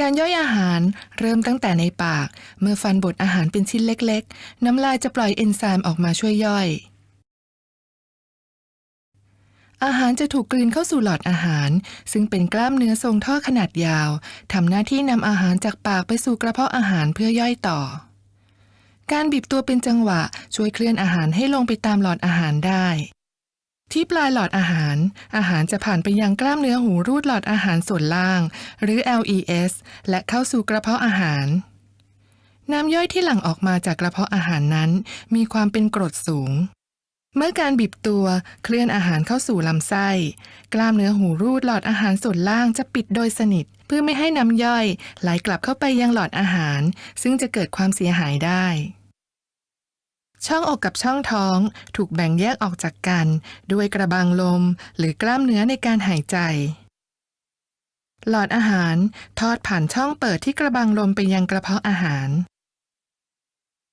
ການຍ່ອຍອາຫານເລີ່ມຕັ້ງແຕ່ໃນປາກ. ເມື່ອຟັນບົດອາຫານເປັນຊິ້ນເລັກໆ, ນ້ຳລາຍຈະປ່ອຍເອນໄຊມ໌ອອກມາຊ່ວຍຍ່ອຍ. ອາຫານຈະຖືກກືນເຂົ້າສູ່ຫຼອດອາຫານ, ຊຶ່ງເປັນກ້າມເນື້ອຊົງທໍ່ຂະໜາດຍາວ, ທຳໜ້າທີ່ນຳອາຫານຈາກປາກໄປສູ່ກະເພາະອາຫານເພື່ອຍ່ອຍຕໍ່. ການບີບຕົວເປັນຈັງຫວະຊ່ວຍເຄື່ອນອາຫານໃຫ້ລົງໄປຕາມຫຼອດອາຫານໄດ້. ທີ່ປາຍຫຼອດອາຫານ, ອາຫານຈະຜ່ານໄປຍັງກ້າມເນື້ອຫູຮູດຫຼອດອາຫານສ່ວນລ່າງ ຫຼື ແອລອີເອສ ແລະ ເຂົ້າສູ່ກະເພາະອາຫານ. ນ້ຳຍ່ອຍທີ່ຫຼັ່ງອອກມາຈາກກະເພາະອາຫານນັ້ນມີຄວາມເປັນກຣົດສູງ. ເມື່ອການບີບຕົວເຄື່ອນອາຫານເຂົ້າສູ່ລຳໄສ້, ກ້າມເນື້ອຫູຮູດຫຼອດອາຫານສ່ວນລ່າງຈະປິດໂດຍສະໜິດ ເພື່ອໄມ່ໃຫ້ນ້ຳຍ່ອຍໄຫຼກັບເຂົ້າໄປຍັງຫຼອດອາຫານ, ຊຶ່ງຈະເກີດຄວາມເສຍຫາຍໄດ້. ຊ່ອງອົກກັບຊ່ອງທ້ອງຖືກແບ່ງແຍກອອກຈາກກັນດ້ວຍກະບັງລົມ ຫຼື ກ້າມເນື້ອໃນການຫາຍໃຈ. ຫຼອດອາຫານທອດຜ່ານຊ່ອງເປີດທີ່ກະບັງລົມໄປຍັງກະເພາະອາຫານ.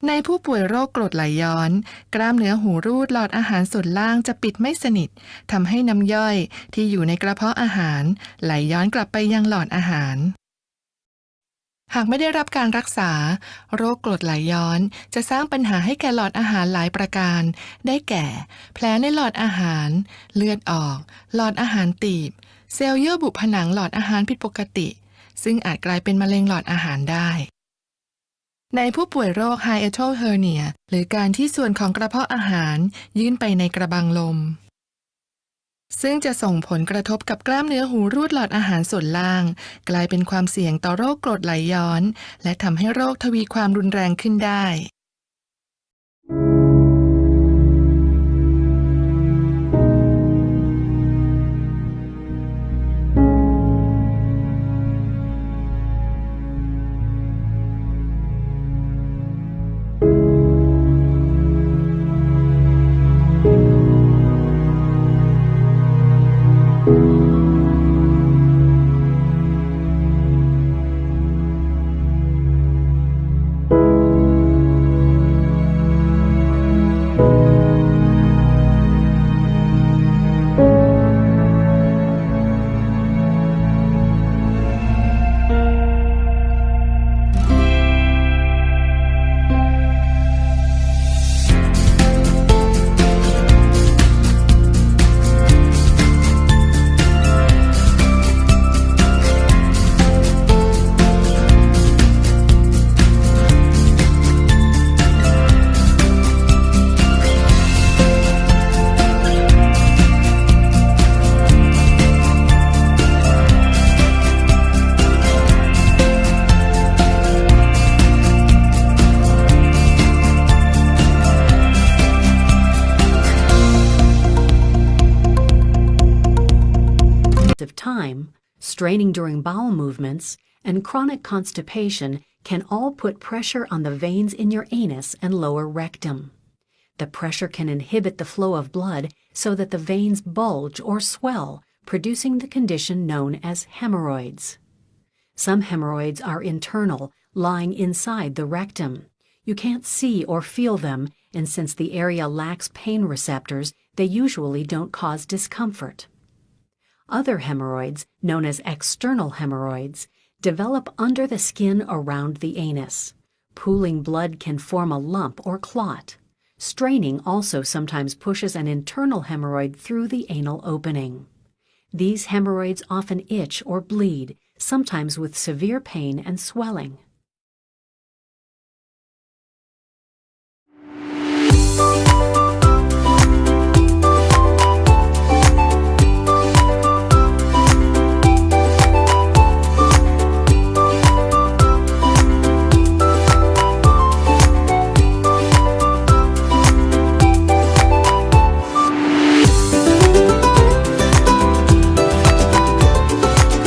ໃນຜູ້ປ່ວຍໂລກກົດໄຫຼຍ້ອນ, ກ້າມເນື້ອຫູຮູດຫຼອດອາຫານສ່ວນລ່າງຈະປິດໄມ່ສະໜິດ, ທຳໃຫ້ນ້ຳຍ່ອຍທີ່ຢູ່ໃນກະເພາະອາຫານໄຫຼຍ້ອນກັບໄປຍັງຫຼອດອາຫານ. ຫາກໄມ່ໄດ້ຮັບການຮັກສາ, ໂລກກົດໄຫຼຍ້ອນຈະສ້າງບັນຫາໃຫ້ແກ່ຫຼອດອາຫານຫຼາຍປະການ, ໄດ້ແກ່ ແຜໃນຫຼອດອາຫານ, ເລືອດອອກ, ຫຼອດອາຫານຕີບ, ເຊວເຍື່ອບຸຜະໜັງຫຼອດອາຫານຜິດປົກກະຕິ, ຊຶ່ງອາດກາຍເປັນມະເລັງຫຼອດອາຫານໄດ້. ໃນຜູ້ປ່ວຍໂລກ hiatal hernia ຫຼື ການທີ່ສ່ວນຂອງກະເພາະອາຫານຍື່ນໄປໃນກະບັງລົມ, ຊຶ່ງຈະສົ່ງຜົນກະທົບກັບກ້າມເນື້ອຫູຮູດຫຼອດອາຫານສ່ວນລ່າງ, ກາຍເປັນຄວາມສ່ຽງຕໍ່ໂລກກົດໄຫຼຍ້ອນ ແລະ ທຳໃຫ້ໂລກທະວີຄວາມຮຸນແຮງຂຶ້ນໄດ້. Of time, straining during bowel movements, and chronic constipation can all put pressure on the veins in your anus and lower rectum. The pressure can inhibit the flow of blood so that the veins bulge or swell, producing the condition known as hemorrhoids. Some hemorrhoids are internal, lying inside the rectum. You can't see or feel them, and since the area lacks pain receptors, they usually don't cause discomfort. Other hemorrhoids, known as external hemorrhoids, develop under the skin around the anus. Pooling blood can form a lump or clot. Straining also sometimes pushes an internal hemorrhoid through the anal opening. These hemorrhoids often itch or bleed, sometimes with severe pain and swelling.